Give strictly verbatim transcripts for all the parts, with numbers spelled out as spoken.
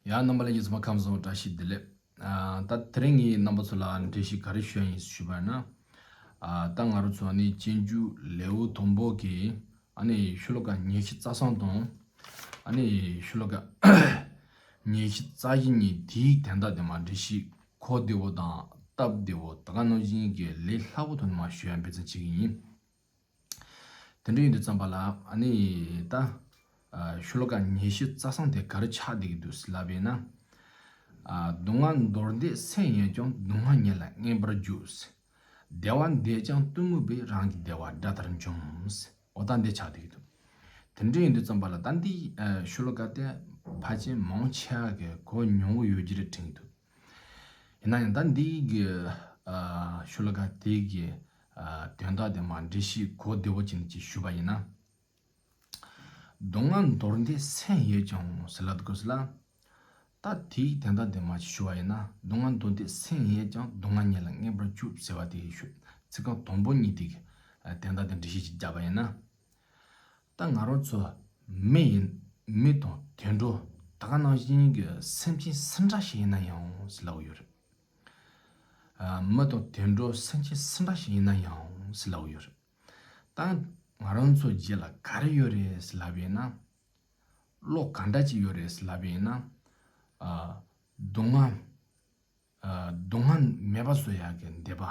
ཡ། རྣམ་པ་ལྷན་རྒྱས་ཚང་མ་ཁམས་བཟང་། བཀྲ་ཤིས་བདེ་ལེགས། ཨ། ད་དེ་རིང་ངས་རྣམ་པ་ཚོ་ལ་འགྲེལ་བཤད་ག་རེ་ཞུ་ཡ་ཡིན་ཞུས་པ་ན། ཨ། ད་ང་རང་ཚོ་ཨ་ནི་སྤྱོད་འཇུག་ལེའུ་དང་པོ་གི་ཨ་ནི་ཤོ་ལོ་ཀ་ཉི་ཤུ་རྩ་གསུམ་དང་། ཨ་ནི་ཤོ་ལོ་ཀ་ཉི་ཤུ་རྩ་བཞི་གཉིས་དེའི་དོན་དག་དེ་མར་འགྲེལ་བཤད་གོ་བདེ་བོ་དང་སྟབས་བདེ་བོ་དེ་ག་ནང་བཞིན་གྱི་ལས་སླ་བོ་ཐོག་ནས་མར་ཞུ་ཡ་འབད་བརྩོན་བྱེད་ཀྱི་ཡིན། དེ་འདྲ་ཡིན་དུས་ཙམ་པ་ལ་ཨ་ནི་ད་ཨ་ཤོ་ལོ་ཀ་ཉི་ཤུ་རྩ་གསུམ་དེ་ག་རེ་ཆགས་བསྡད་ཀྱི་འདུག་ཟེར་ལབ་པས་ན། ཨ། སྡུག་བསྔལ་མདོར་བསྡུས་སེམས་ཡོད་ཀྱང་། སྡུག་བསྔལ་ཉིད་ལ་མངོན་པར་འཇུག། བདེ་བ་འདོད་ཀྱང་གཏི་མུག་པས། རང་གི་བདེ་བ་དགྲ་ལྟར་འཇོམས། འོ་ད་འདི་ཆགས་བསྡད་ཀྱི་འདུག་དེ་འདྲ་ཡིན་དུས་ཙམ་པ་ལ་ད་འདི་ཨ་ཤོ་ལོ་ཀ་དེ་ཕལ་ཆེར་མང་ཆེ་བ་གིས་གོ་མྱོང་གི་ཡོད་ཀྱི་རེད་དྲན་གྱི་འདུག་ཡིན་ན་ཡང་ད་འདི་གི་ཨ་ཤོ་ལོ་ཀ་དེ་གི་ཨ་དོན་དག་དེ་མར་འགྲེལ་བཤད་གོ་བདེ་བོ་བྱས་ནས་ཅིག་ཞུས་པ་ཡིན་ན། སྡུག་བསྔལ་མདོར་བསྡུས་སེམས་ཡོད་ཀྱང་ཟེར་ལབ་དགོས་ལ། ད་དེའི་དོན་དག་དེ་མར་ཞུ་བ་ཡིན་ན། སྡུག་བསྔལ་མདོར་བསྡུས་སེམས་ཡོད་ཀྱང་། སྡུག་བསྔལ་ཉིད་ལ་མངོན་པར་འཇུག་ཟེར་བ་དེ་ཞུ། ཚིག་རྐང་དང་པོ་གཉིས་དེ་གི་དོན་དག་དེ་འགྲེལ་བཤད་ཅིག་བརྒྱབ་པ་ཡིན་ན། ད་ང་རང་ཚོ་མི་ཡིན། མི་དང་དུད་འགྲོ་ད་ག་ནང་བཞིན་གྱི་སེམས་ཅན་སུ་འདྲ་ཞིག་ཡིན་ན་ཡང་ཟེར་ལབ་ཡོད་རེད། ཨ། མི་དང་དུད་འགྲོ་སེམས་ཅན་སུ་འདྲ་ཞིག་ཡིན་ན་ཡང་ཟེར་ལབ་ཡོད་རེད། ད་ང་རང་ཚོ་རྗེས་ལ་ག་རེ་ཡོད་རེད་ཟེར་ལབ་ཡིན་ན། བློ་ག་འདྲ་ཅིག་ཡོད་རེད་ཟེར་ལབ་ཡིན་ན། ཨ། སྡུག་བསྔལ། ཨ། སྡུག་བསྔལ་མེད་པ་བཟོ་ཡག་གི་འདོད་པ་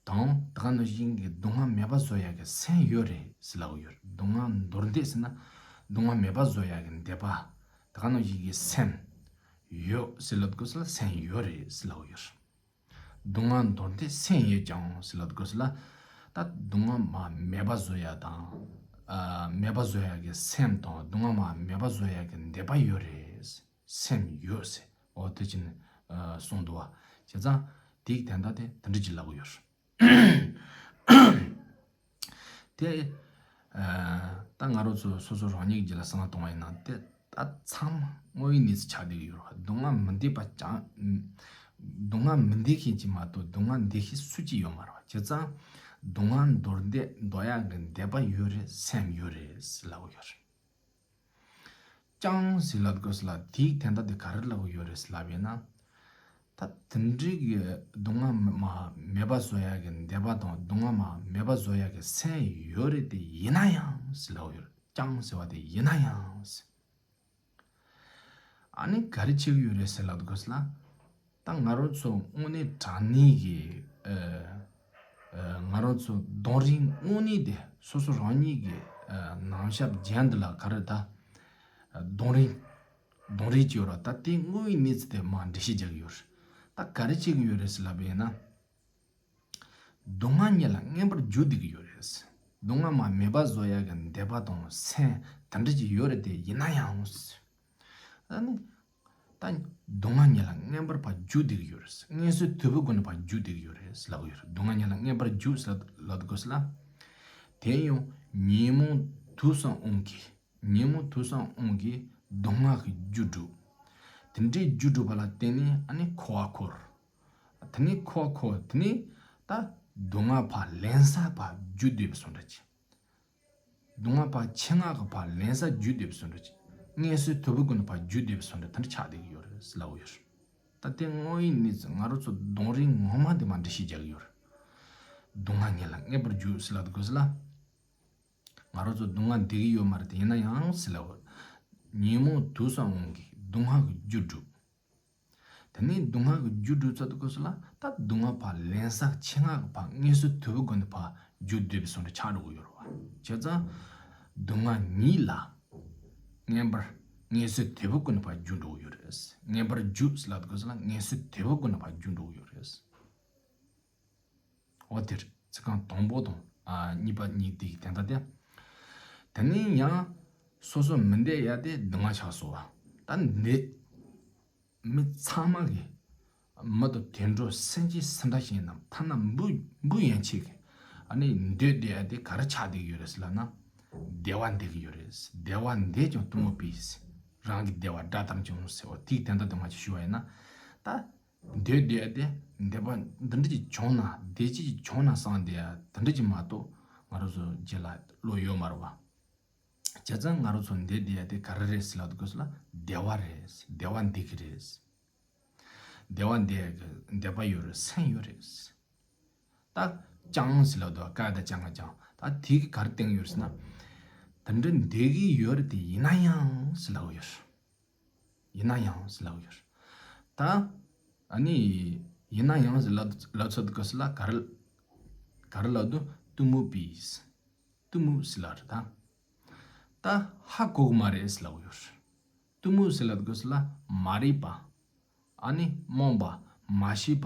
དང་། ད་ག་ནང་བཞིན་གྱི་སྡུག་བསྔལ་མེད་པ་བཟོ་ཡག་གི་སེམས་ཡོད་རེད་ཟེར་ལབ་ཡོད་རེད། སྡུག་བསྔལ་མདོར་བསྡུས་ཟེར་ན་སྡུག་བསྔལ་མེད་པ་བཟོ་ཡག་གི་འདོད་པ། ད་ག་ནང་བཞིན་གྱི་སེམས་ཡོད་ཟེར་ལབ་དགོས་ཟེར་ལ། སེམས་ཡོད་རེད་ཟེར་ལབ་ཡོད་རེད། སྡུག་བསྔལ་མདོར་བསྡུས་སེམས་ཡོད་ཀྱང་ཟེར་ལབ་དགོས་ཟེར་ལ། ད་སྡུག་བསྔལ་མ་མེད་པ་བཟོ་ཡག་དང་། ཨ། མེད་པ་བཟོ་ཡག་གི་སེམས་དང་། སྡུག་བསྔལ་མ་མེད་པ་བཟོ་ཡག་གི་འདོད་པ་ཡོད་རེད། སེམས་ཡོད་ཟེར། འོ་དེ་བཞིན་ཨ་གསུངས་འདུག་བ། བྱས་ཙང་དེའི་དོན་དག་དེ་དེ་འདྲ་ཅིག་ལབ་ཀྱི་ཡོད་རེད། དེ་ཨ་ད་ང་རང་ཚོ་སོ་སོ་རང་ཉིད་ཀྱི་རྗེས་ལ་བསམ་བློ་གཏོང་བ་ཡིན་ན། དེ་ད་ཚང་མ་དངོས་ཡོད་གནས་ཚུལ་ཆགས་བསྡད་ཀྱི་ཡོད་རེད། སྡུག་བསྔལ་མི་འདོད་པ་ཅང་། སྡུག་བསྔལ་མི་འདོད་མཁན་ཅིག་མ་གཏོགས་སྡུག་བསྔལ་འདོད་མཁན་སུ་གཅིག་ཡོད་མ་རེད་བ། བྱས་ཙང་སྡུག་བསྔལ་མདོར་བསྡུས་འདོར་ཡག་གི་འདོད་པ་ཡོད་རེད། སེམས་ཡོད་རེད་ཟེར་ལབ་ཀྱི་ཡོད་རེད། ཀྱང་ཟེར་ལབ་དགོས་ལ། དེའི་དོན་དག་དེ་ག་རེ་ལབ་ཀྱི་ཡོད་རེད་ཟེར་ལབ་ཡིན་ན། ད་དེ་འདྲའི་གི་སྡུག་བསྔལ་མ་མེད་པ་བཟོ་ཡག་གི་འདོད་པ་དང་། སྡུག་བསྔལ་མ་མེད་པ་བཟོ་ཡག་གི་སེམས་ཡོད་རེད་དེ། ཡིན་ན་ཡང་ཟེར་ལབ་ཀྱི་ཡོད་རེད། ཀྱང་ཟེར་བ་དེ་ཡིན་ན་ཡང་ཟེར། ཨ་ནི་ག་རེ་བྱེད་ཀྱི་ཡོད་རེད་ཟེར་ལབ་དགོས་ལ། ད་ང་རང་ཚོ་དངོས་གནས་དྲང་གནས་ཀྱི་ཨ་ཨ་ང་རང་ཚོ་གདོང་རིས་དངོས་གནས་དེ་སོ་སོ་རང་ཉིད་ཀྱི་ཨ་ནམ་ཞག་རྒྱན་འདི་ལ་ག་རེ་ད་གདོང་རིས་གདོང་རིས་ཀྱི་ཡོད་ར། ད་དེ་དངོས་ཡོད་གནས་ཚུལ་དེ་མར་འགྲེལ་བཤད་རྒྱག་གི་ཡོད་རེད། ད་ག་རེ་བྱེད་ཀྱི་ཡོད་རེད་ཟེར་ལབ་པ་ཡིན་ན། སྡུག་བསྔལ་ཉིད་ལ་མངོན་པར་འཇུག་བསྡད་ཀྱི་ཡོད་རེད། སྡུག་བསྔལ་མ་མེད་པ་བཟོ་ཡག་གི་འདོད་པ་དང་སེམས་དེ་འདྲ་ཅིག་ཡོད་རེད་དེ། ཡིན་ན་ཡང་། ཨ་ནི་ད་སྡུག་བསྔལ་ཉིད་ལ་མངོན་པར་ཕར་འཇུག་བསྡད་ཀྱི་ཡོད་རེད། མངོན་གསལ་དོད་པོའི་སྒོ་ནས་ཕར་འཇུག་བསྡད་ཀྱི་ཡོད་རེད་ལབ་ཀྱི་ཡོད་རེད། སྡུག་བསྔལ་ཉིད་ལ་མངོན་པར་འཇུག་ཟེར་ལབ་དགོས་ལ། དེ་ཡང་ཉོན་མོངས་དུག་གསུམ་དབང་གིས། ཉོན་མོངས་དུག་གསུམ་དབང་གིས་སྡུག་བསྔལ་གྱི་རྒྱུ་སྒྲུབ། དེ་འདྲའི་རྒྱུ་སྒྲུབ་པ་ལ་བརྟེན་ནས་ཨ་ནི་འཁོར་བ་འཁོར། དེ་ནས་འཁོར་བ་འཁོར། དེ་ནས་ད་སྡུག་བསྔལ་ཕར་ལེན་ས་ཕར་རྒྱུ་འདོད་པའི་བཟོ་འདྲ་ཅིག་སྡུག་བསྔལ་ཕར་ཆེད་མངགས་ཀྱི་ཕར་ལེན་ས་རྒྱུ་འདོད་པའི་བཟོ་འདྲ་ཅིག་མངོན་གསལ་དོད་པོའི་སྒོ་ནས་ཕར་རྒྱུ་འདོད་པའི་བཟོ་འདྲ་དེ་འདྲ་ཆགས་བསྡད་ཀྱི་ཡོད་རེད་ཟེར་ལབ་ཀྱི་ཡོད་རེད། ད་དེ་དངོས་ཡོད་གནས་ཚུལ་ང་རང་ཚོ་གདོང་རིས་ངོ་མ་དེ་མར་འགྲེལ་བཤད་རྒྱག་གི་ཡོད་རེད། སྡུག་བསྔལ་ཉིད་ལ་མངོན་པར་འཇུག་ཟེར་ལབ་དགོས་ལ། ང་རང་ཚོ་སྡུག་བསྔལ་འདོད་ཀྱི་ཡོད་མ་རེད་དེ། ཡིན་ན་ཡང་ཟེར་ལབ། ཉོན་མོངས་དུག་གསུམ་དབང་གིས་སྡུག་བསྔལ་གྱི་རྒྱུ་སྒྲུབ། དེ་ནས་སྡུག་བསྔལ་གྱི་རྒྱུ་སྒྲུབ་ཚར་དུས་སྐབས་སུ་ལ་ད་སྡུག་བསྔལ་ཕར་ལེན་ས་ཆེད་མངགས་ཀྱི་ཕར་མངོན་གསལ་དོད་པོའི་སྒོ་ནས་ཕར་རྒྱུ་འདོད་པའི་བཟོ་འདྲ་ཆགས་འགྲོ་གི་ཡོད་རེད་བ། བྱས་ཙང་སྡུག་བསྔལ་ཉིད་ལ་མངོན་པར་མངོན་གསལ་དོད་པོའི་སྒོ་ནས་ཕར་རྒྱུ་འགྲོ་གི་ཡོད་རེད། མངོན་པར་རྒྱུ་ཟེར་ལབ་དུས་སྐབས་སུ་ལ་མངོན་གསལ་དོད་པོའི་སྒོ་ནས་ཕར་རྒྱུ་འགྲོ་གི་ཡོད་རེད། འོ་དེར་ཚིག་རྐང་དང་པོ་དང་ཨ་གཉིས་པ་གཉིས་དེའི་དོན་དག་དེ། དེ་ནས་ཡང་སོ་སོ་མི་འདོད་ཡ་དེ་སྡུག་བསྔལ་ཆགས་སོང་བ། ད་འདི་མི་ཚང་མ་གི་མི་དང་དུད་འགྲོ་སེམས་ཅན་སུ་འདྲ་ཞིག་ཡིན་ནམ། ཐ་ན་འབུ་འབུ་ཡན་ཆད་ཀྱི་ཨ་ནི་འདོད་བསྡད་ཡ་དེ་ག་རེ་ཆགས་བསྡད་ཀྱི་ཡོད་རེད་ཟེར་ལབ་ན། བདེ་བ་འདོད་ཀྱི་ཡོད་རེད། བདེ་བ་འདོད་ཀྱང་གཏི་མུག་པས། རང་གི་བདེ་བ་དགྲ་ལྟར་འཇོམས་ཟེར་བ་དེའི་དོན་དག་དེ་མ་ཅིག་ཞུ་བ་ཡིན་ན། ད་འདོད་བསྡད་དེ་འདོད་པ་འདི་འདྲ་ཅིག་བྱུང་ན། བདེ་སྐྱིད་ཅིག་བྱུང་ན་བསམ་བསྡད་ཡ་དེ་འདྲ་ཅིག་མ་གཏོགས་ང་རང་ཚོ་རྗེས་ལ་བློ་ཡོད་མ་རེད་བ། བྱས་ཙང་ང་རང་ཚོ་འདི་བསྡད་ཡ་དེ་ག་རེ་རེད་ཟེར་ལབ་དུས་སྐབས་སུ་ལ་བདེ་བ་རེད། བདེ་བ་འདི་གི་རེད། བདེ་བ་འདི་གི་བདེ་བ་ཡོད་རེད། སེམས་ཡོད་རེད། ད་ཅང་ཟེར་ལབ་དུས་ཀ་ད་ཅང་ང་ཅང་ད་དེ་གི་ག་རེ་བསྟན་ཡོད་རེད་ཟེར་ན། དེ་འདྲ་འདི་གི་ཡོད་རེད་དེ་ཡིན་ན་ཡང་ཟེར་ལབ་ཡོད་རེད། ཡིན་ན་ཡང་ཟེར་ལབ་ཡོད། ད་ཨ་ནི་ཡིན་ན་ཡང་ཟེར་ལབ་ལབ་ཚོད་དུ་ག་ཟེར་ལ་ག་རེ་ག་རེ་ལབ་དུ་གཏི་མུག་པས། གཏི་མུག་ཟེར་ལབ་རེད་ད། ད་ཧ་གོ་གི་མ་རེད་ཟེར་ལབ་ཡོད། གཏི་མུག་ཟེར་ལབ་དུ་ག་ཟེར་ལ་མ་རིག་པ། ཨ་ནི་རྨོངས་པ། མ་ཤེས་པ།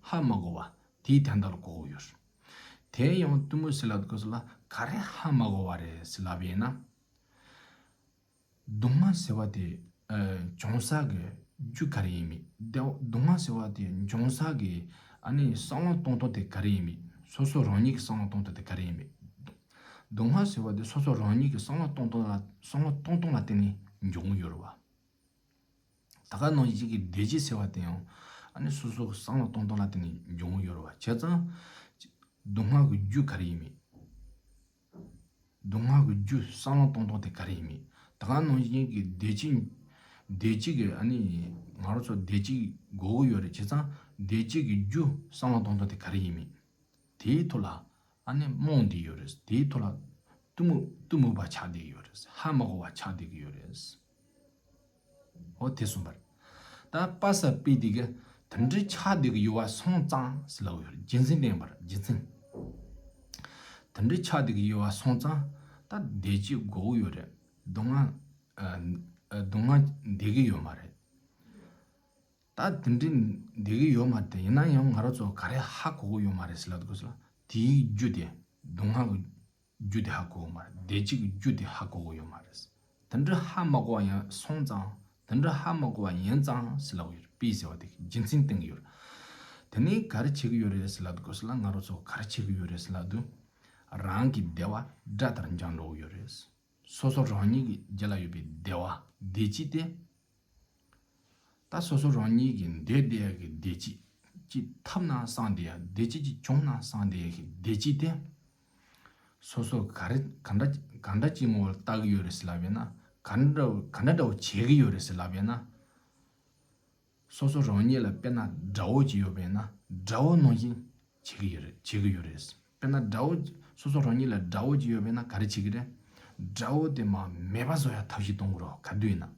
ཧ་མ་གོ་བ། དེའི་དོན་དག་ལ་གོ་གི་ཡོད། དེ་ཡང་གཏི་མུག་ཟེར་ལབ་དུ་ག་ཟེར་ལ་ག་རེ་ཧ་མ་གོ་བ་རེད་ཟེར་ལབ་ཡིན་ན། སྡུག་བསྔལ་ཟེར་བ་དེ་ཨ་བྱུང་ས་གི་རྒྱུ་ག་རེ་ཡིན་མིན། དེ་སྡུག་བསྔལ་ཟེར་བ་དེ་བྱུང་ས་གི་ཨ་ནི་བསམ་བློ་གཏོང་སྟངས་དེ་ག་རེ་ཡིན་མིན། སོ་སོ་རང་ཉིད་ཀྱི་བསམ་བློ་གཏོང་སྟངས་དེ་ག་རེ་ཡིན་མིན། སྡུག་བསྔལ་ཟེར་བ་དེ་སོ་སོ་རང་ཉིད་ཀྱི་བསམ་བློ་གཏོང་སྟངས་ལ་བསམ་བློ་གཏོང་སྟངས་ལ་བརྟེན་ནས་འབྱུང་གི་ཡོད་རེད་བ། ད་ག་ནང་བཞིན་གྱི་བདེ་སྐྱིད་ཟེར་བ་དེ་ཡང་ཨ་ནི་སོ་སོ་གི་བསམ་བློ་གཏོང་སྟངས་ལ་བརྟེན་ནས་འབྱུང་གི་ཡོད་རེད་བ། བྱས་ཙང་སྡུག་བསྔལ་གྱི་རྒྱུ་ག་རེ་ཡིན་མིན། སྡུག་བསྔལ་གྱི་རྒྱུ་བསམ་བློ་གཏོང་སྟངས་དེ་ག་རེ་ཡིན་མིན། ད་ག་ནང་བཞིན་གྱི་བདེ་སྐྱིད། བདེ་སྐྱིད་ཀྱི་ཨ་ནི་ང་རང་ཚོ་བདེ་སྐྱིད་དགོས་ཀྱི་ཡོད་རེད། བྱས་ཙང་བདེ་སྐྱིད་ཀྱི་རྒྱུ་བསམ་བློ་གཏོང་སྟངས་དེ་ག་རེ་ཡིན་མིན། དེའི་ཐོག་ལ་ཨ་ནི་རྨོངས་བསྡད་ཡོད་རེད། དེའི་ཐོག་ལ་གཏི་མུག་གཏི་མུག་པ་ཆགས་བསྡད་ཀྱི་ཡོད་རེད། ཧ་མ་གོ་བ་ཆགས་བསྡད་ཀྱི་ཡོད་རེད། འོ་དེ་གསུངས་པར། ད་པ་ས་པི་དེ་གི་དེ་འདྲའི་ཆགས་བསྡད་ཀྱི་ཡོད་པ་སོང་ཙང་ཟེར་ལབ་ཡོད་རེད། རྒྱུ་མཚན་བསྟན་པར་རྒྱུ་མཚན། དེ་འདྲའི་ཆགས་བསྡད་ཀྱི་ཡོད་པ་སོང་ཙང་ད་བདེ་སྐྱིད་དགོས་ཀྱི་ཡོད་རེད། སྡུག་བསྔལ་ཨ་ཨ་སྡུག་བསྔལ་བསྡད་ཀྱི་ཡོད་མ་རེད། ད་དེ་འདྲའི་བསྡད་ཀྱི་ཡོད་མ་རེད་དེ། ཡིན་ན་ཡང་ང་རང་ཚོ་ག་རེ་ཧ་གོ་གི་ཡོད་མ་རེད་ཟེར་ལབ་དུས་སྐབས་སུ་ལ་དེའི་རྒྱུ་དེ་སྡུག་བསྔལ་གྱི་རྒྱུ་དེ་ཧ་གོ་གི་མ་རེད། བདེ་སྐྱིད་ཀྱི་རྒྱུ་དེ་ཧ་གོ་གི་ཡོད་མ་རེད། དེ་འདྲ་ཧ་མ་གོ་བ་ཡིན་སོང་ཙང་། དེ་འདྲ་ཧ་མ་གོ་བ་ཡིན་ཙང་ཟེར་ལབ་ཡོད་རེད། པི་ཟེར་བ་དེ་རྒྱུ་མཚན་བསྟན་གྱི་ཡོད་རེད། དེ་ནས་ག་རེ་བྱེད་ཀྱི་ཡོད་རེད་ཟེར་ལབ་དུས་སྐབས་སུ་ལ་ང་རང་ཚོ་ག་རེ་བྱེད་ཀྱི་ཡོད་རེད་ཟེར་ལབ་དུས། རང་གི་བདེ་བ་དགྲ་ལྟར་འཇོམས་འགྲོ་གི་ཡོད་རེད། སོ་སོ་རང་ཉིད་ཀྱི་རྒྱུད་ལ་ཡོད་པའི་བདེ་བ་བདེ་སྐྱིད་དེ། ད་སོ་སོ་རང་ཉིད་ཀྱི་འདོད་བསྡད་ཡག་གི་བདེ་སྐྱིད་ཅིག་ཐོབ་ན་བསམ་བསྡད་ཡག་བདེ་སྐྱིད་ཅིག་བྱུང་ན་བསམ་བསྡད་ཡག་གི་བདེ་སྐྱིད་དེ། སོ་སོ་ག་རེ་ག་འདྲ་ག་འདྲ་ཅིག་ངོ་བོར་ལྟ་གི་ཡོད་རེད་ཟེར་ལབ་ཡོད་ན། ག་འདྲ་ག་འདྲ་འདྲ་བོ་བྱེད་གི་ཡོད་རེད་ཟེར་ལབ་ཡོད་ན། སོ་སོ་རང་ཉིད་ལ་དཔེར་ན་དགྲ་བོ་ཅིག་ཡོད་པས་ན་དགྲ་བོ་ནང་བཞིན་བྱེད་ཀྱི་ཡོད་རེད། བྱེད་ཀྱི་ཡོད་རེད། དཔེར་ན་དགྲ་བོ། སོ་སོ་རང་ཉིད་ལ་དགྲ་བོ་ཅིག་ཡོད་པས་ན་ག་རེ་བྱེད་ཀྱི་རེད། དགྲ་བོ་དེ་མར་མེད་པ་བཟོ་ཡ་ཐབས་ཤེས་གཏོང་གི་རེད། ག་དུས་ཡིན་ན།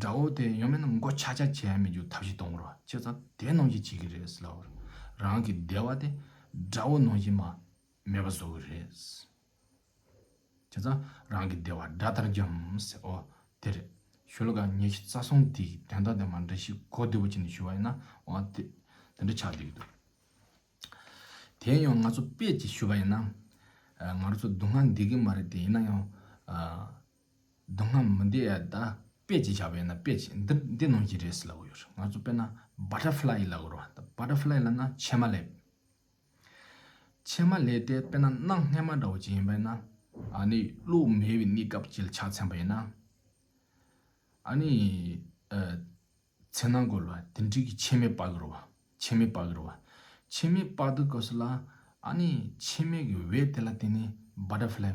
དགྲ་བོ་དེ་ཡང་མིན་ན་མགོ་ཆག་ཆག་བྱེད་ཡ་མེད་རྒྱུ་ཐབས་ཤེས་གཏོང་གི་རེད། བྱས་ཙང་དེ་ནང་བཞིན་བྱེད་ཀྱི་རེད་ཟེར་ལབ་པ་རེད། རང་གི་བདེ་བ་དེ་དགྲ་བོ་ནང་བཞིན་མར་མེད་པ་བཟོ་གི་རེད། བྱས་ཙང་རང་གི་བདེ་བ་དགྲ་ལྟར་འཇོམས་ཟེར། འོ་དེ་རེད། ཤོ་ལོ་ཀ་ཉི་ཤུ་རྩ་གསུམ་དེའི་དོན་དག་དེ་མར་འགྲེལ་བཤད་གོ་བདེ་པོ་བྱས་ནས་ཞུ་བ་ཡིན་ན། འོ་དེ་དེ་འདྲ་ཆགས་བསྡད་ཀྱི་འདུག་དེ་ཡང་ང་ཚོ་དཔེ་ཅིག་ཞུ་བ་ཡིན་ན། ཨ་ང་རང་ཚོ་སྡུག་བསྔལ་འདོད་ཀྱི་མ་རེད་དེ། ཡིན་ན་ཡང་ཨ་སྡུག་བསྔལ་མི་འདོད་ཡ་ད་དཔེ་ཅིག་བཞག་པ་ཡིན་ན། དཔེ་ཅིག་འདི་འདི་ནང་བཞིན་རེད་ཟེར་ལབ་ཀྱི་ཡོད་རེད། ང་ཚོ་དཔེར་ན་བ་ཊར་ཕ་ལའི་ལབ་ཀྱི་རེད་བ། ད་བ་ཊར་ཕ་ལའི་ལབ་ན་ཕྱེ་མ་ལེབ། ཕྱེ་མ་ལེབ་དེ་དཔེར་ན་གནམ་སྔོན་མ་འདྲ་བོ་ཅིག་ཡིན་པ་ཡིན་ན། ཨ་ནི་གློག་མེད་པའི་གནས་སྐབས་ཅིག་ལ་ཆ་མཚོན་པ་ཡིན་ན། ཨ་ནི་ཨ་མཚན་ནང་གོ་ལ་དེ་འདྲའི་གི་ཕྱེ་མ་ལེབ་སྤར་གི་རེད་བ། ཕྱེ་མ་ལེབ་སྤར་གི་རེད་བ། ཕྱེ་མ་ལེབ་སྤར་དུས་སྐབས་སུ་ལ། ཨ་ནི་ཕྱེ་མ་ལེབ་ཀྱི་འོད་དེ་ལ་བརྟེན་ནས་བ་ཊར་ཕ་ལའི་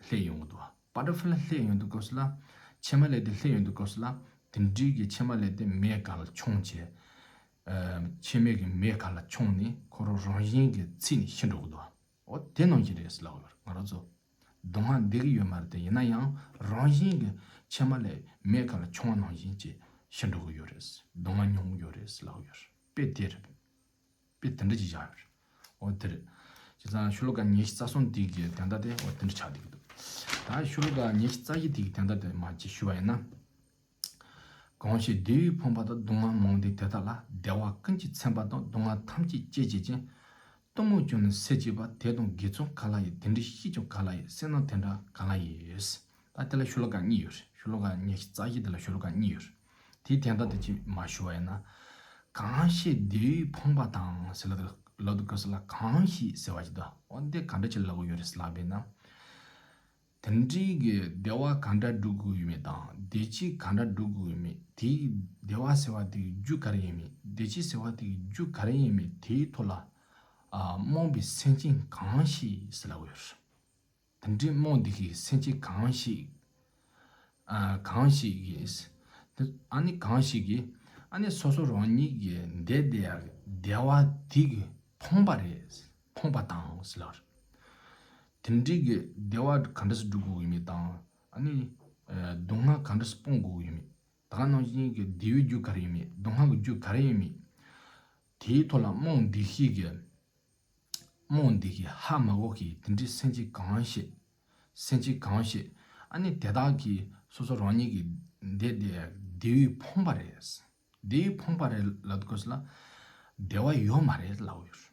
ལྷོད་ཡོང་གི་འདུག་བ། བ་ཊར་ཕ་ལའི་ལྷོད་ཡོང་དུས་སྐབས་སུ་ལ། ཕྱེ་མ་ལེབ་དེ་ལྷོད་ཡོང་དུས་སྐབས་སུ་ལ། དེ་འདྲའི་གི་ཕྱེ་མ་ལེབ་དེ་མེ་ག་ལ་མཆོངས་བྱས། ཨ་ཕྱེ་མ་ལེབ་ཀྱི་མེ་ག་ལ་མཆོངས་ནས་ཁོ་རང་རང་བཞིན་གྱིས་ཚིག་ནས་ཤི་འགྲོ་གི་འདུག་བ། འོ་དེ་ནང་བཞིན་རེད་ཟེར་ལབ་ཡོད། ང་རང་ཚོ་སྡུག་བསྔལ་འདོད་ཀྱི་ཡོད་མ་རེད་དེ། ཡིན་ན་ཡང་རང་བཞིན་གྱིས་ཕྱེ་མ་ལེབ་མེ་ག་ལ་མཆོངས་པ་ནང་བཞིན་གྱིས་ཤི་འགྲོ་གི་ཡོད་རེད། སྡུག་བསྔལ་མྱོང་གི་ཡོད་རེད་ཟེར་ལབ་ཡོད། དཔེ་དེ་རེད། དཔེ་དེ་འདྲ་ཅིག་བཞག་ཡོད་རེད། འོ་དེ་རེད། བྱས་ཙང་ཤོ་ལོ་ཀ་ཉི་ཤུ་རྩ་གསུམ་དེ་གི་དོན་དག་དེ་འོ་དེ་འདྲ་ཆགས་བསྡད་ཀྱི་འདུག་ད་ཤོ་ལོ་ཀ་ཉི་ཤུ་རྩ་བཞི་དེ་གི་དོན་དག་དེ་མར་ཅིག་ཞུ་བ་ཡིན་ན། གང་ཞིག་བདེ་བའི་ཕོངས་པ་དང་། སྡུག་བསྔལ་མང་པོའི་དེ་དག་ལ། བདེ་བ་ཀུན་གྱི་ཚན་པ་དང་། སྡུག་བསྔལ་ཐམས་ཅད་སྤྱད་བྱེད་ཅིང་། གཏི་མུག་ཀུན་ནི་སེལ་བྱེད་པ། དེ་དང་དགེ་ཚོགས་ག་ལ་ཡིན། དེ་འདྲའི་བཤེས་ཀྱང་ག་ལ་ཡིན། བསོད་ནམས་དེ་འདྲ་ག་ལ་ཡིན། ད་དེ་ལ་ཤོ་ལོ་ཀ་གཉིས་ཡོད་རེད། ཤོ་ལོ་ཀ་ཉི་ཤུ་རྩ་བཞི་དེ་ལ་ཤོ་ལོ་ཀ་གཉིས་ཡོད་རེད། དེའི་དོན་དག་དེ་ཅིག་མར་ཞུ་བ་ཡིན་ན། གང་ཞིག་བདེ་བའི་ཕོངས་པ་དང་ཟེར་ལབ་དུས་སྐབས་སུ་ལ། གང་ཞིག་ཟེར་བ་ཅིག་འདུག་འོ་འདི་ག་འདྲ་ཅིག་ལབ་ཀྱི་ཡོད་རེད་ཟེར་ལབ་པ་ཡིན་ན། དེ་འདྲའི་གི་བདེ་བ་ག་འདྲ་སྒྲུབ་དགོས་ཡོད་མེད་དང་། བདེ་སྐྱིད་ག་འདྲ་སྒྲུབ་དགོས་ཡོད་མེད། དེའི་བདེ་བ་ཟེར་བ་དེ་གི་རྒྱུ་ག་རེ་ཡིན་མིན། བདེ་སྐྱིད་ཟེར་བ་དེ་གི་རྒྱུ་ག་རེ་ཡིན་མིན། དེའི་ཐོག་ལ་ཨ་རྨོངས་པའི་སེམས་ཅན་གང་ཞིག་ཟེར་ལབ་ཀྱི་ཡོད་རེད། དེ་འདྲའི་རྨོངས་བསྡད་མཁན་སེམས་ཅན་གང་ཞིག་ཨ་གང་ཞིག་གིས། དེ་ཨ་ནི་གང་ཞིག་གིས་ཨ་ནི་སོ་སོ་རང་ཉིད་ཀྱི་འདས་བསྡད་ཡག་བདེ་བ་དེ་གིས་ཕོངས་པ་རེད། ཕོངས་པ་དང་ཟེར་ལབ་རེད། དེ་འདྲའི་གི་བདེ་བ་ག་འདྲ་སེ་སྒྲུབ་དགོས་ཡོད་མེད་དང་། ཨ་ནི་ཨ་སྡུག་བསྔལ་ག་འདྲ་སེ་སྤོང་དགོས་ཡོད་མེད། ད་ག་ནང་བཞིན་གྱི་བདེ་བའི་རྒྱུ་ག་རེ་ཡོད་མེད། སྡུག་བསྔལ་གྱི་རྒྱུ་ག་རེ་ཡོད་མེད། དེའི་ཐོག་ལ་རྨོངས་བསྡད་མཁན་གྱི་རྨོངས་བསྡད་མཁན་ཧ་མ་གོ་མཁན་དེ་འདྲའི་སེམས་ཅན་གང་ཞིག་སེམས་ཅན་གང་ཞིག་ཨ་ནི་དེ་དག་གིས་སོ་སོ་རང་ཉིད་ཀྱི་འདས་བསྡད་བདེ་བས་ཕོངས་པ་རེད། བདེ་བས་ཕོངས་པ་རེད་ལབ་དགོས་ལ། བདེ་བ་ཡོད་མ་རེད་ལབ་ཡོད།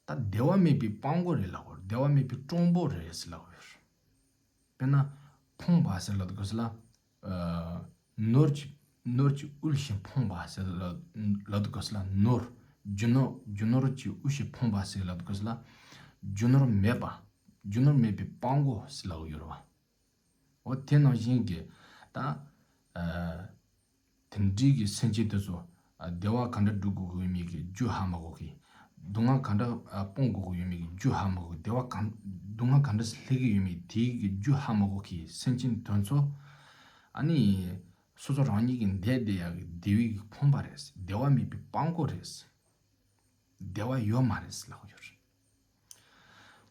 ད་བདེ་བ་མེད་པའི་སྤྲང་པོ་རེད་ལབ་ཡོད། བདེ་བ་མེད་པའི་སྤྲང་པོ་རེད་ལབ་ཡོད། དཔེར་ན་ཕོངས་པ་ཟེར་ལབ་དགོས་ལ། ཨ་ནོར་གྱི་ནོར་གྱི་དབུལ་ཞིང་ཕོངས་པ་ཟེར་ལབ་ལབ་དགོས་ལ། ནོར་རྒྱུ་ནོར་རྒྱུ་ནོར་གྱི་དབུལ་ཞིང་ཕོངས་པ་ཟེར་ལབ་དགོས་ལ། རྒྱུ་ནོར་མེད་པ། རྒྱུ་ནོར་མེད་པའི་སྤྲང་པོ་ཟེར་ལབ་ཡོད་རེད་བ། འོ་དེ་ནང་བཞིན་གྱི་ད་ཨ་དེ་འདྲའི་གི་སེམས་ཅན་དེ་ཚོ་ཨ་བདེ་བ་ག་འདྲ་སྒྲུབ་དགོས་ཡོད་མེད་ཀྱི་རྒྱུ་ཧ་མ་གོ་གི། སྡུག་བསྔལ་ག་འདྲ་ཨ་སྤོང་དགོས་ཀྱི་ཡོད་མེད་ཀྱི་རྒྱུ་ཧ་མ་གོ། བདེ་བ་གང་སྡུག་བསྔལ་ག་འདྲ་སེ་སླེབས་ཀྱི་ཡོད་མེད་དེའི་གི་རྒྱུ་ཧ་མ་གོ་གི་སེམས་ཅན་དེ་ཚོ། ཨ་ནི་སོ་སོ་རང་ཉིད་ཀྱི་འདས་བསྡད་ཡག་གི་བདེ་བའི་གི་ཕོངས་པ་རེད། བདེ་བ་མེད་པའི་སྤྲང་པོ་རེད། བདེ་བ་ཡོད་མ་རེད་ལབ་ཡོད་རེད།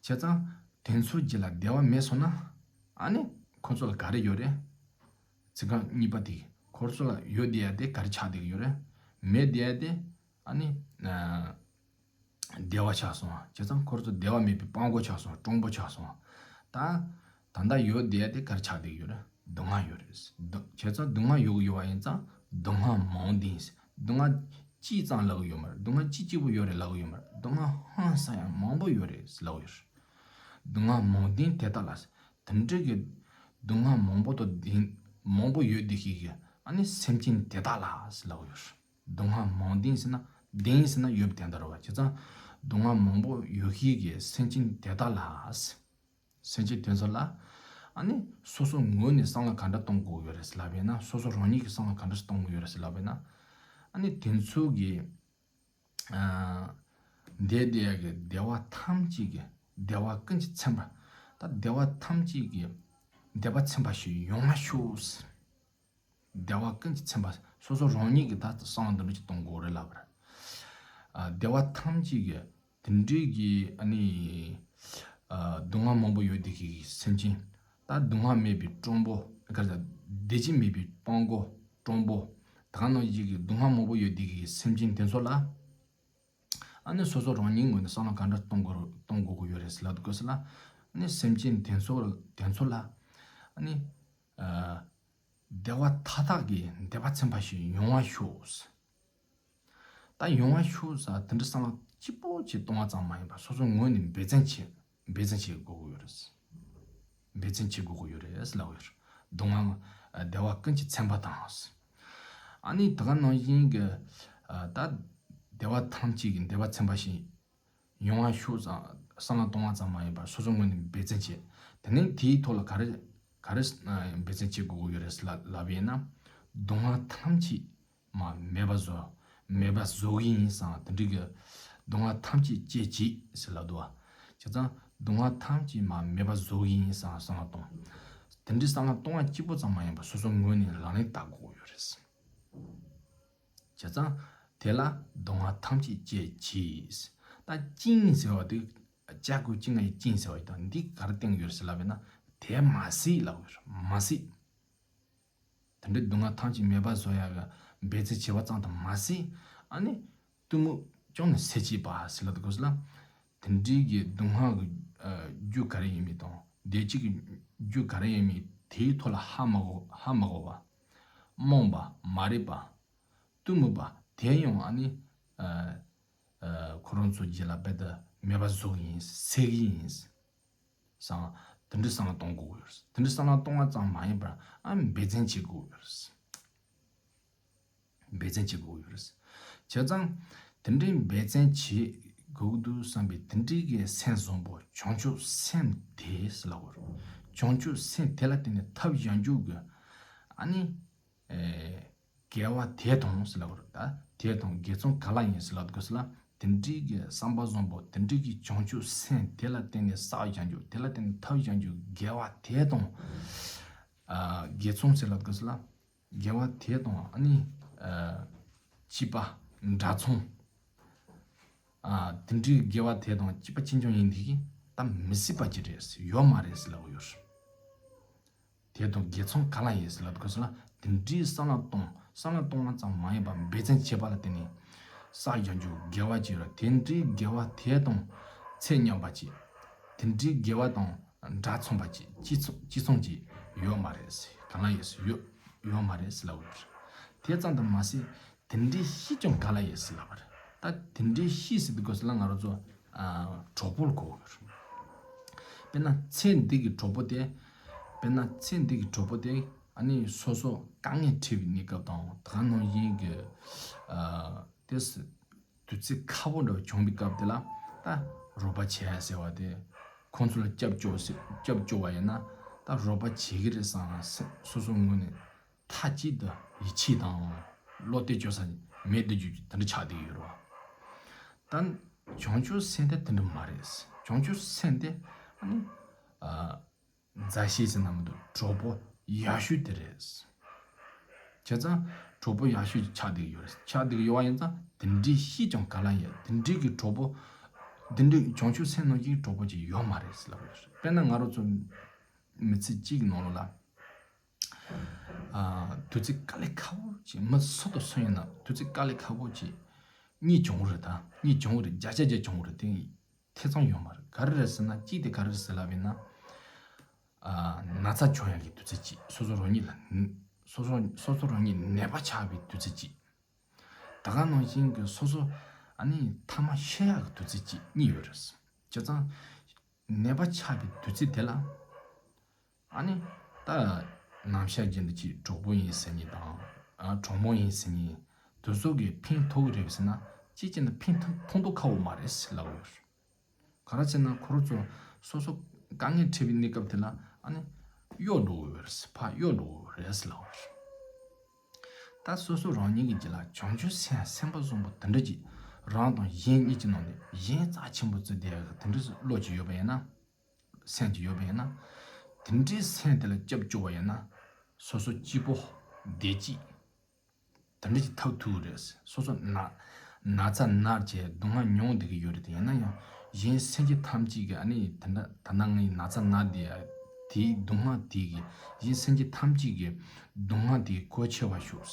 བྱས་ཙང་དེ་ཚོའི་རྗེས་ལ་བདེ་བ་མེད་སོང་ན། ཨ་ནི་ཁོ་ཚོ་ལ་ག་རེ་ཡོད་རེད། ཚིག་རྐང་གཉིས་པ་དེ། ཁོ་ཚོ་ལ་ཡོད་བསྡད་ཡ་དེ་ག་རེ་ཆགས་བསྡད་ཀྱི་ཡོད་རེད། མེད་བསྡད་ཡ་དེ་ཨ་ནི་ཨ་བདེ་བ་ཆགས་སོང་། བྱས་ཙང་ཁོ་ཚོ་བདེ་བ་མེད་པའི་སྤྲང་པོ་ཆགས་སོང་། སྤྲང་པོ་ཆགས་སོང་། ད་ད་ལྟ་ཡོད་བསྡད་ཡ་དེ་ག་རེ་ཆགས་བསྡད་ཀྱི་ཡོད་རེད། སྡུག་བསྔལ་ཡོད་རེད། སྡུག་བྱས་ཙང་སྡུག་བསྔལ་ཡོད་ཀྱི་ཡོད་པ་ཡིན་ཙང་སྡུག་བསྔལ་མང་བ་ཡིན། སྡུག་བསྔལ་གཅིག་ཙམ་ལབ་ཀྱི་ཡོད་མ་རེད། སྡུག་བསྔལ་གཅིག་གཅིག་པོ་ཡོད་རེད་ལབ་ཀྱི་ཡོད་མ་རེད། སྡུག་བསྔལ་ཧང་སང་ཡ་མང་པོ་ཡོད་རེད་ལབ་ཀྱི་ཡོད་རེད། སྡུག་བསྔལ་མང་བ་དེ་དག་ལ། དེ་འདྲ་གི་སྡུག་བསྔལ་མང་པོ་དང་ལྡན་མང་པོ་ཡོད་བསྡད་མཁན་གྱི་ཨ་ནི་སེམས་ཅན་དེ་དག་ལ་ལབ་ཀྱི་ཡོད་རེད། སྡུག་བསྔལ་མང་བ་ཟེར་ན་ལྡན་ཟེར་ན་ཡོད་པ་དེ་འདྲ་རེད་བ། བྱས་ཙང་སྡུག་བསྔལ་མང་པོ་ཡོད་མཁན་གྱི་སེམས་ཅན་དེ་དག་ལ། སེམས་ཅན་དེ་ཚོ་ལ་ཨ་ནི་སོ་སོའི་ངོས་ནས་བསམ་བློ་ག་འདྲ་གཏོང་དགོས་ཡོད་རེད་ལབ་ཡིན་ན། སོ་སོ་རང་ཉིད་ཀྱིས་བསམ་བློ་ག་འདྲ་གཏོང་དགོས་ཡོད་རེད་ལབ་ཡིན་ན། ཨ་ནི་དེ་ཚོ་གི་ཨ་འདས་བསྡད་ཡག་གི་བདེ་བ་ཐམས་ཅད་ཀྱི་བདེ་བ་ཀུན་གྱི་ཚན་པ། ད་བདེ་བ་ཐམས་ཅད་ཀྱི་བདེ་བ་ཚན་པ་ཞིག་ཡོང་བ་ཤོག། བདེ་བ་ཀུན་གྱི་ཚན་པ། སོ་སོ་རང་ཉིད་ཀྱིས་ད་བསམ་བློ་འདི་འདྲ་ཞིག་གཏོང་དགོས་རེད་ལབ་པ་རེད། ཨ་བདེ་བ་ཐམས་ཅད་ཀྱི་དེ་འདྲའི་གི་ཨ་ནི་ཨ་སྡུག་བསྔལ་མང་པོ་ཡོད་བསྡད་མཁན་གྱི་སེམས་ཅན། ད་སྡུག་བསྔལ་མེད་པའི་སྤྲང་པོ། ག་རེ་ཟ། བདེ་སྐྱིད་མེད་པའི་སྤྲང་པོ། སྤྲང་པོ། ད་ག་ནང་བཞིན་གྱི་སྡུག་བསྔལ་མང་པོ་ཡོད་བསྡད་མཁན་གྱི་སེམས་ཅན་དེ་ཚོ་ལ། ཨ་ནི་སོ་སོ་རང་ཉིད་ངོས་ནས་བསམ་བློ་ག་འདྲ་གཏོང་དགོས་གཏོང་དགོས་ཀྱི་ཡོད་རེད་ཟེར་ལབ་དགོས་ཟེར་ན། ཨ་ནི་སེམས་ཅན་དེ་ཚོ་དེ་ཚོ་ལ་ཨ་ནི་ཨ་བདེ་བ་མཐའ་དག་གི་བདེ་བ་ཚན་པ་ཞིག་ཡོང་བ་ཤོག། ད་ཡོང་བ་ཤོག་ཟེར་དེ་འདྲ་བསམ་བློ་གཅིག་པོ་ཅིག་གཏོང་བ་ཙམ་མ་ཡིན་པར་སོ་སོའི་ངོས་ནས་འབད་བརྩོན་བྱེད། འབད་བརྩོན་བྱེད་དགོས་ཀྱི་ཡོད་རེད། འབད་བརྩོན་བྱེད་དགོས་ཀྱི་ཡོད་རེད་ལབ་ཡོད། སྡུག་བསྔལ་ཨ་བདེ་བ་ཀུན་གྱི་ཚན་པ་དང་། ཨ་ནི་ད་ག་ནང་བཞིན་གྱི་ཨ་ད་བདེ་བ་ཐམས་ཅད་ཀྱི་བདེ་བ་ཚན་པ་ཞིག་ཡོང་བ་ཤོག་ཙམ་བསམ་བློ་གཏོང་བ་ཙམ་མ་ཡིན་པར་སོ་སོའི་ངོས་ནས་འབད་བརྩོན་བྱེད། དེ་ནས་དེའི་ཐོག་ལ་ག་རེ་ག་རེ་ཨ་འབད་བརྩོན་བྱེད་དགོས་ཀྱི་ཡོད་རེད་ལབ་ལབ་ཡིན་ན། སྡུག་བསྔལ་ཐམས་ཅད་མ་མེད་པ་བཟོ། མེད་པ་བཟོ་གི་ཡིན་བསམ། དེ་འདྲའི་གི་སྡུག་བསྔལ་ཐམས་ཅད་སྐྱེད་བྱེད་ཟེར་ལབ་འདུག་བ། བྱས་ཙང་སྡུག་བསྔལ་ཐམས་ཅད་མ་མེད་པ་བཟོ་གི་ཡིན་བསམ་བསམ་བློ་གཏོང་། དེ་འདྲའི་བསམ་བློ་གཏོང་བ་གཅིག་པོ་ཙམ་མ་ཡིན་པར་སོ་སོའི་ངོས་ནས་ལག་ལེན་བསྟར་དགོས་ཀྱི་ཡོད་རེད། བྱས་ཙང་དེ་ལ་སྡུག་བསྔལ་ཐམས་ཅད་སྐྱེད་བྱེད། ད་སྐྱེད་ཟེར་བ་དེ་ལྕགས་ཀྱུ་ལྕི་ང་ཡི་སྐྱེད་ཟེར་བ་ཡིན་དང་འདི་ག་རེ་བསྟན་ཡོད་རེད་ཟེར་ལབ་ཡིན་ན། དེ་མ་སྲིད་ལབ་ཡོད་རེད། མ་སྲིད། དེ་འདྲའི་སྡུག་བསྔལ་ཐམས་ཅད་མེད་པ་བཟོ་ཡག་གི་འབད་བརྩོན་བྱས་པ་ཙམ་དུ་མ་ཟད། ཨ་ནི་གཏི་མུག་ཅུང་ནས་སེལ་བྱེད་པ་ཟེར་ལབ་དགོས་ལ། དེ་འདྲའི་གི་སྡུག་བསྔལ་གྱི་ཨ་རྒྱུ་ག་རེ་ཡིན་མིན་དང་བདེ་སྐྱིད་ཀྱི་རྒྱུ་ག་རེ་ཡིན་མིན་དེའི་ཐོག་ལ་ཧ་མ་གོ་ཧ་མ་གོ་བ། རྨོངས་པ། མ་རིག་པ། གཏི་མུག་པ་དེ་ཡང་ཨ་ནི་ཨ་ཨ་ཁོ་རང་ཚོ་རྗེས་ལ་རྦད་དེ་མེད་པ་བཟོ་གི་ཡིན། སེལ་གི་ཡིན། བསམ། དེ་འདྲའི་བསམ་བློ་གཏོང་དགོས་ཡོད་རེད། དེ་འདྲའི་བསམ་བློ་གཏོང་བ་ཙམ་མ་ཡིན་པར་ཨ་འབད་བརྩོན་བྱེད་དགོས་ཡོད་རེད། འབད་བརྩོན་བྱེད་དགོས་ཡོད་རེད། བྱས་ཙང་དེ་འདྲའི་འབད་བརྩོན་བྱེད་དགོས་འདུག་བསམ་པའི་དེ་འདྲའི་གི་སེམས་བཟང་པོ་བྱང་ཆུབ་སེམས་དེ་ཟེར་ལབ་དགོས་རེད། བྱང་ཆུབ་སེམས་དེ་ལ་བརྟེན་ནས་ཐབས་གཞན་འཇུག་གི་ཨ་ནི་ཨེ་དགེ་བ་དེ་དང་ཟེར་ལབ་དགོས་རེད། ད་དེ་དང་དགེ་མཚུངས་ག་ལ་ཡིན་ཟེར་ལབ་དགོས་ཟེར་ལ། དེ་འདྲའི་གི་བསམ་པ་བཟང་པོ། དེ་འདྲའི་གི་བྱང་ཆུབ་སེམས་དེ་ལ་བརྟེན་ནས་བསགས་བཞག་རྒྱུ། དེ་ལ་བརྟེན་ནས་ཐོབ་བཞག་རྒྱུ་དགེ་བ་དེ་དང་། ཨ་དགེ་མཚུངས་ཟེར་ལབ་དགོས་ལ། དགེ་བ་དེ་དང་ཨ་ནི་ཨ་གཅིག་པ་འདྲ་མཚུངས། ཨ་དེ་འདྲའི་དགེ་བ་དེ་དང་གཅིག་པ་གཅིག་རྐྱང་ཡིན་དེ་གི་ད་མི་སྲིད་པ་ཅིག་རེད། ཡོད་མ་རེད་ཟེར་ལབ་ཡོད། དེ་དང་དགེ་མཚུངས་ག་ལ་ཡོད་ཟེར་ལབ་དགོས་ལ། དེ་འདྲའི་བསམ་བློ་གཏོང་། བསམ་བློ་གཏོང་བ་ཙམ་མ་ཡིན་པར་འབད་བརྩོན་བྱས་པ་ལ་བརྟེན་ནས་བསགས་བཞག་རྒྱུ་དགེ་བ་ཅིག་རེད། དེ་འདྲའི་དགེ་བ་དེ་དང་ཚད་མཉམ་པ་ཅིག་དེ་འདྲའི་དགེ་བ་དང་འདྲ་མཚུངས་པ་ཅིག་གཅིག་མཚུངས་གཅིག་མཚུངས་ཅིག་ཡོད་མ་རེད་ཟེར། ག་ལ་ཡོད་ཟེར། ཡོད་ཡོད་མ་རེད་ཟེར་ལབ་ཡོད། དེ་ཙམ་དུ་མ་ཟད། དེ་འདྲའི་གཤིས་ཀྱང་ག་ལ་ཡོད་ཟེར་ལབ་པ་རེད། ད་དེ་འདྲའི་གཤིས་ཟེར་དུས་སྐབས་སུ་ལ་ང་རང་ཚོ་ཨ་གྲོགས་པོ་ལ་གོ་གི་རེད། དཔེར་ན་ཚེ་འདི་གི་གྲོགས་པོ་དེ། དཔེར་ན་ཚེ་འདི་གི་གྲོགས་པོ་དེ་ཨ་ནི་སོ་སོ་དཀའ་ངལ་འཕྲད་པའི་གནས་སྐབས་དང་། ད་ག་ནང་བཞིན་གྱི་ཨ་དེ་སི་དུས་ཚོད་ཁག་པོ་འདྲ་བ་བྱུང་བའི་སྐབས་དེ་ལ་ད་རོགས་པ་བྱེད་ཡ་ཟེར་བ་དེ། ཁོང་ཚོ་ལ་སྐྱབས་བཅོལ་སྐྱབས་བཅོལ་བ་ཡིན་ན་ད་རོགས་པ་བྱེད་ཀྱི་རེད་བསམ་སོ་སོ་ངོས་ནས། མཐའ་གཅིག་ཏུ་ཡིད་ཆེས་དང་བློ་གཏད་བཅོལ་ས་མེད་དུ་གྱུར་རྒྱུ་དེ་འདྲ་ཆགས་བསྡད་ཡོད་རེད་བ། ད་བྱང་ཆུབ་སེམས་དེ་དེ་འདྲ་མ་རེད། བྱང་ཆུབ་སེམས་དེ་ཨ་ནི་ཨ་མཛའ་བཤེས་ཟེར་ན་མི་འདུག་གྲོགས་པོ་ཡག་ཤོས་དེ་རེད། བྱས་ཙང་གྲོགས་པོ་ཡག་ཤོས་ཆགས་བསྡད་ཡོད་རེད། ཆགས་བསྡད་ཡོད་པ་ཡིན་ཙང་དེ་འདྲའི་གཤིས་ཀྱང་ག་ལ་ཡོད། དེ་འདྲའི་གི་གྲོགས་པོ། དེ་འདྲའི་བྱང་ཆུབ་སེམས་ནང་བཞིན་གྲོགས་པོ་ཅིག་ཡོད་མ་རེད་ཟེར་ལབ་ཡོད་རེད། དཔེར་ན་ང་རང་ཚོ་མི་ཚེ་གཅིག་གི་ནང་ལོགས་ལ། ཨ་དུས་ཚོད་དཀའ་ལས་ཁག་པོ་ཅིག་མི་སུ་དང་སུ་ཡིན་ན་དུས་ཚོད་དཀའ་ལས་ཁག་པོ་ཅིག་གཉིས་བྱུང་རེད། ད་གཉིས་བྱུང་རེད། བརྒྱ་ཆ་བརྒྱ་བྱུང་རེད། དེ་ཐེ་ཚོམ་ཡོད་མ་རེད། ག་རེ་རེད་ཟེར་ན། གཅིག་དེ་ག་རེ་རེད་ཟེར་ལབ་ཡིན་ན། ཨ་ན་ཚ་བྱུང་ཡག་གི་དུས་ཚོད་ཅིག་སོ་སོ་རང་ཉིད་ལ་ན་སོ་སོ་སོ་སོ་རང་ཉིད་ནད་པ་ཆགས་པའི་དུས་ཚོད་ཅིག་ད་ག་ནང་བཞིན་གྱི་སོ་སོ་ཨ་ནི་ཐ་མག་ཤི་ཡག་གི་དུས་ཚོད་ཅིག་གཉིས་ཡོད་རེད། བྱས་ཙང་ནད་པ་ཆགས་པའི་དུས་ཚོད་དེ་ལ། ཨ་ནི་ད་ནམ་ཞག་རྒྱུན་དུ་ཅིག་གྲོགས་པོ་ཡིན་ཟེར་མཁན་དང་། ཨ་གྲོགས་མོ་ཡིན་ཟེར་མཁན་དེ་ཚོ་གིས་ཕན་ཐོགས་ཀྱི་རེད་ཟེར་ན། གཅིག་བྱས་ན་ཕན་ཐོགས་ཐོགས་མདོག་ཁ་པོ་མ་རེད་ཟེར་ལབ་ཡོད། ག་རེ་ཟེར་ན་ཁོ་རང་ཚོ་སོ་སོ་དཀའ་ངལ་འཕྲད་པའི་གནས་སྐབས་དེ་ལ་ཨ་ནི་གཡོལ་འགྲོ་གི་ཡོད་རེད། ཕར་གཡོལ་འགྲོ་གི་ཡོད་རེད་ཟེར་ལབ་ཡོད། ད་སོ་སོ་རང་ཉིད་ཀྱི་རྒྱུད་ལ་བྱང་ཆུབ་སེམས་སེམས་པ་བཟང་པོ་དེ་འདྲ་ཅིག་རང་དང་གཞན་གཉིས་ཀྱི་ནང་ནས་གཞན་རྩ་ཆེན་པོ་བརྩི་བསྡད་ཡག་གི་དེ་འདྲ་བློ་ཅིག་ཡོད་པ་ཡིན་ན། སེམས་ཅིག་ཡོད་པ་ཡིན་ན། དེ་འདྲའི་སེམས་དེ་ལ་སྐྱབས་བཅོལ་བ་ཡིན་ན། སོ་སོ་སྐྱིད་པོ་བདེ་སྐྱིད་དེ་འདྲ་ཅིག་ཐོབ་ཐུབ་ཀྱི་རེད། སོ་སོ་ན་ན་ཚ་ན་བྱས་སྡུག་བསྔལ་མྱོང་བསྡད་ཀྱི་ཡོད་རེད་དེ། ཡིན་ན་ཡང་གཞན་སེམས་ཅན་ཐམས་ཅད་ཀྱི་ཨ་ནི་དེ་འདྲ་ད་ལྟ་ངའི་ན་ཚ་ན་བསྡད་ཡ་དེའི་སྡུག་བསྔལ་དེ་གི་གཞན་སེམས་ཅན་ཐམས་ཅད་ཀྱི་སྡུག་བསྔལ་དེ་གོ་ཆོད་པ་ཤོག་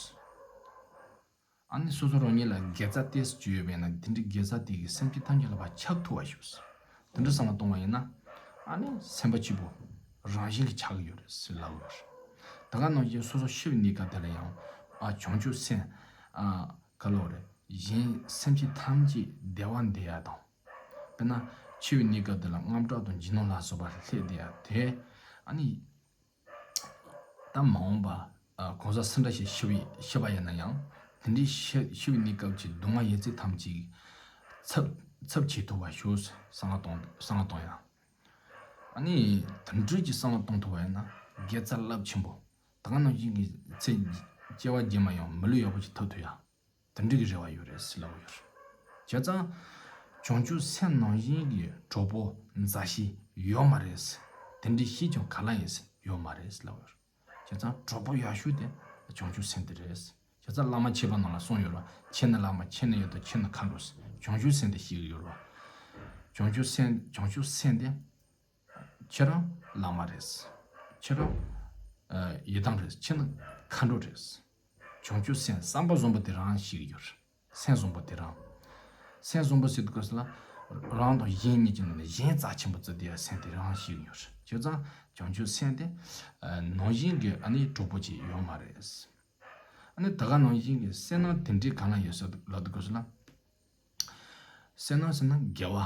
ཨ་ནི་སོ་སོ་རང་ཉིད་ལ་དགེ་རྩ་ཏོག་ཙམ་བྱས་ཡོད་པ་ཡིན་ན། དེ་འདྲའི་དགེ་རྩ་དེ་གིས་སེམས་ཅན་ཐམས་ཅད་ལ་ཕར་ཁྱབ་ཐུབ་པ་ཤོག་དེ་འདྲ་བསམ་བློ་གཏོང་བ་ཡིན་ན། ཨ་ནི་སེམས་པ་སྐྱིད་པོ་རང་བཞིན་གྱིས་ཆགས་ཀྱི་ཡོད་རེད་ཟེར་ལབ་ཡོད་རེད། ད་ག་ནང་བཞིན་སོ་སོ་ཤི་བའི་གནས་སྐབས་དེ་ལ་ཡང་ཨ་བྱང་ཆུབ་སེམས་ཨ་ག་ལབ་རེད། གཞན་སེམས་ཅན་ཐམས་ཅད་བདེ་བ་འདོད་ཡ་དང་། དཔེར་ན་འཆི་བའི་གནས་སྐབས་དེ་ལ་དངངས་སྐྲག་དང་འཇིགས་སྣང་ལ་སོགས་པ་སླེབས་བསྡད་ཡ་དེ་ཨ་ནི། ད་མ་འོངས་པ་ཨ་གང་ཟག་སུ་འདྲ་ཞིག་ཤི་བའི་ཤི་བ་ཡིན་ན་ཡང་། དེ་འདྲའི་ཤི་ཤི་བའི་གནས་སྐབས་ཀྱི་སྡུག་བསྔལ་ཡོད་ཚད་ཐམས་ཅད་ཚབ་ཚབ་བྱེད་ཐུབ་པ་ཤོག་བསམ་བློ་གཏོང་བསམ་བློ་གཏོང་ཡ། ཨ་ནི་དེ་འདྲའི་གི་བསམ་བློ་གཏོང་ཐུབ་པ་ཡིན་ན་དགེ་རྩ་རླབས་ཆེན་པོ། ད་ག་ནང་བཞིན་གྱི་ཚེ་སྐྱེ་བ་རྗེས་མ་ཡང་མི་ལུས་ཡག་པོ་ཞིག་ཐོབ་ཐུབ་ཡ། དེ་འདྲ་གི་རེ་བ་ཡོད་རེད་ཟེར་ལབ་ཡོད་རེད། བྱས་ཙང་། བྱང་ཆུབ་སེམས་ནང་བཞིན་གྱི་གྲོགས་པོ་མཛའ་བཤེས་ཡོད་མ་རེད། དེ་འདྲའི་གཤིས་ཀྱང་ག་ལ་ཡོད་ཟེར། ཡོད་མ་རེད་ཟེར་ལབ་ཡོད་རེད། བྱས་ཙང་གྲོགས་པོ་ཡག་ཤོས་དེ་བྱང་ཆུབ་སེམས་དེ་རེད། བྱས་ཙང་བླ་མ་མཆོད་པ་ནང་ལ་གསུངས་ཡོད་རེད། ཁྱེད་ནི་བླ་མ་ཁྱེད་ནི་ཡོད་དོ་ཁྱེད་ནི་མཁའ་འགྲོ་ཟེར། བྱང་ཆུབ་སེམས་དེ་ཤེས་ཀྱི་ཡོད་རེད། བྱང་ཆུབ་སེམས་བྱང་ཆུབ་སེམས་དེ། ཁྱེད་རང་བླ་མ་རེད། ཁྱེད་རང་ཨ་ཡི་དམ་རེད། ཁྱེད་ནི་མཁའ་འགྲོ་རེད། བྱང་ཆུབ་སེམས་བསམ་པ་བཟང་པོ་དེ་རང་ཤེས་ཀྱི་ཡོད་རེད། སེམས་བཟང་པོ་དེ་རང་། སེམས་བཟང་པོ་ཟེར་དུས་སྐབས་སུ་ལ། རང་དང་གཞན་གཉིས་ཀྱི་ནང་ནས་གཞན་རྩ་ཆེན་པོ་བརྩི་བསྡད་ཡ་སེམས་དེ་རང་ཤེས་ཀྱི་ཡོད་རེད། བྱས་ཙང་བྱང་ཆུབ་སེམས་དེ་ཨ་ནང་བཞིན་གྱི་ཨ་ནི་གྲོགས་པོ་ཅིག་ཡོད་མ་རེད། ཨ་ནི་ད་ག་ནང་བཞིན་གྱི་བསོད་ནམས་དེ་འདྲའི་གང་ལ་ཡོད་ཟེར་ལབ་དུས་སྐབས་སུ་ལ། བསོད་ནམས་ཟེར་ན་དགེ་བ།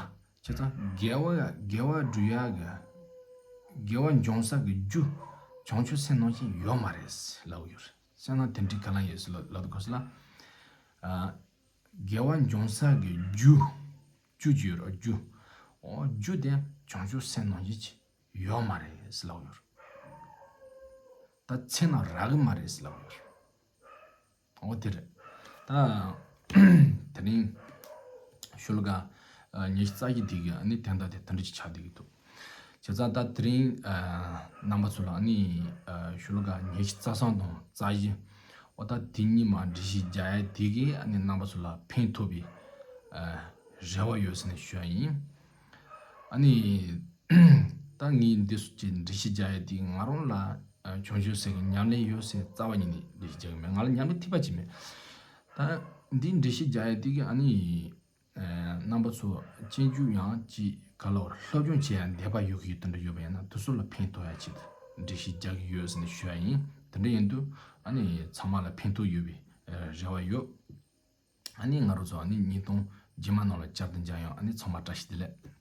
བྱས་ཙང་དགེ་བ་དགེ་བ་སྒྲུབ་ཡག་གི་དགེ་བ་འབྱུང་ས་གི་རྒྱུ་བྱང་ཆུབ་སེམས་ནང་བཞིན་ཡོད་མ་རེད་ལབ་ཡོད་རེད། བསོད་ནམས་དེ་འདྲའི་གང་ལ་ཡོད་ཟེར་ལབ་ལབ་དུས་སྐབས་སུ་ལ། ཨ་དགེ་བ་འབྱུང་ས་གི་རྒྱུ། རྒྱུ་ཅིག་ཡོད་རེད། རྒྱུ། འོ་རྒྱུ་དེ་བྱང་ཆུབ་སེམས་ནང་བཞིན་ཅིག་ཡོད་མ་རེད་ཟེར་ལབ་ཡོད་རེད། ད་ཚེ་ན་རག་གི་མ་རེད་ཟེར་ལབ་ཡོད་རེད། འོ་དེ་རེད། ད་དེ་རིང་ ཤོ་ལོ་ཀ་ཉི་ཤུ་རྩ་བཞི་དེ་གི་ཨ་ནི་དོན་དག་དེ་དེ་འདྲ་ཅིག་ཆགས་བསྡད་ཀྱི་འདུག་བྱས་ཙང་ད་དེ་རིང་རྣམ་པ་ཚོ་ལ་ཨ་ནི་ཤོ་ལོ་ཀ་ཉི་ཤུ་རྩ་གསུམ་དང་རྩ་བཞི། འོ་ད་དེ་གཉིས་མ་འགྲེལ་བཤད་རྒྱག་ཡ་དེ་གི་ཨ་ནི་རྣམ་པ་ཚོ་ལ་ཕན་ཐོགས་པའི་རེ་བ་ཡོད་ཟེར་ནས་ཞུ་ཡ་ཡིན། ཨ་ནི་ད་ངས་འདི་ཚོ་ཅིག་འགྲེལ་བཤད་རྒྱག་ཡ་དེ་ང་རང་ལ་ཆུང་ཆུང་ཟེར་གི་ཉམས་ལེན་ཡོད་ཟེར་རྩ་བ་ཉིད་ནས་འགྲེལ་བཤད་རྒྱག་གི་མེད། ང་ལ་ཉམས་ལེན་ཐེབས་པ་ཅིག་མེད། ད་འདི་འགྲེལ་བཤད་རྒྱག་ཡ་དེ་གི་ཨ་ནི་རྣམ་པ་ཚོ་སྤྱོད་འཇུག་ཡང་ཅིག་ག་ལ་བར་སློབ་སྦྱོང་བྱེད་ཡ་འདོད་པ་ཡོད་གི་ཡོད་དེ་འདྲ་ཡོད་པ་ཡིན་ན་དེ་ཚོ་ལ་ཕན་ཐོགས་ཡ་ཆེད་དུ་འགྲེལ་བཤད་རྒྱག་གི་ཡོད་ཟེར་ནས་ཞུ་ཡ་ཡིན། དེ་འདྲ་ཡིན་དུས་ཨ་ནི་ཚང་མ་ལ་ཕན་ཐོགས་ཡོད་པའི་རེ་བ་ཡོད། ཨ་ནི་ང་རང་ཚོ་ཨ་ནི་ཉིས་སྟོང་རྗེས་མ་ནང་ལ་བསྐྱར་དུ་མཇལ་ཡོང་། ཨ་ནི་ཚང་མ་བཀྲ་ཤིས་བདེ་ལེགས།